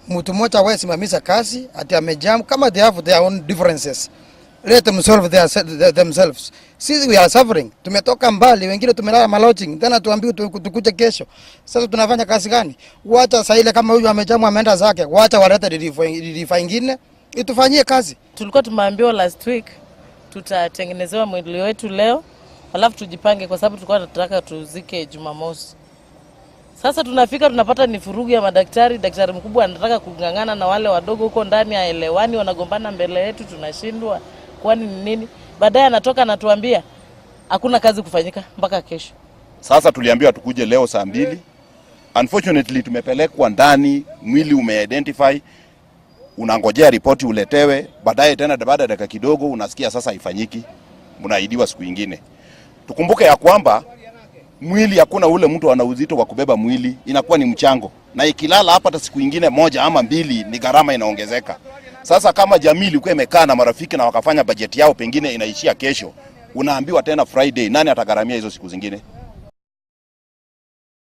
Mtu mmoja hawezi simamisha kazi ati amejam, kama they have their own differences. Let them solve themselves. Sisi we are suffering. Tumetoka mbali, wengine tumelala malodging, tena tuambiwe tukuje kesho. Sasa tunafanya kazi gani? Wacha saa ile kama huyu amejamu ameenda zake, wacha walete deliver ingine itufanyie kazi. Tulikuwa tumeambiwa last week tutatengenezewa mwili wetu leo, alafu tujipange, kwa sababu tulikuwa tunataka tuzike Jumamosi. Sasa tunafika tunapata ni vurugu ya madaktari. Daktari mkubwa anataka kung'ang'ana na wale wadogo huko ndani, haelewani, wanagombana mbele yetu, tunashindwa kwani ni nini? Baadaye anatoka anatuambia hakuna kazi kufanyika mpaka kesho. Sasa tuliambiwa tukuje leo saa 2. Unfortunately tumepelekwa ndani, mwili umeidentify, unangojea ripoti uletewe, baadaye tena baada ya dakika kidogo unasikia sasa haifanyiki, mnaahidiwa siku ingine. Tukumbuke ya kwamba mwili, hakuna ule mtu ana uzito wa kubeba mwili, inakuwa ni mchango, na ikilala hapa hata siku ingine moja ama mbili, ni gharama inaongezeka. Sasa kama jamii ilikuwa imekaa na marafiki na wakafanya bajeti yao, pengine inaishia kesho, unaambiwa tena Friday, nani atagharamia hizo siku zingine?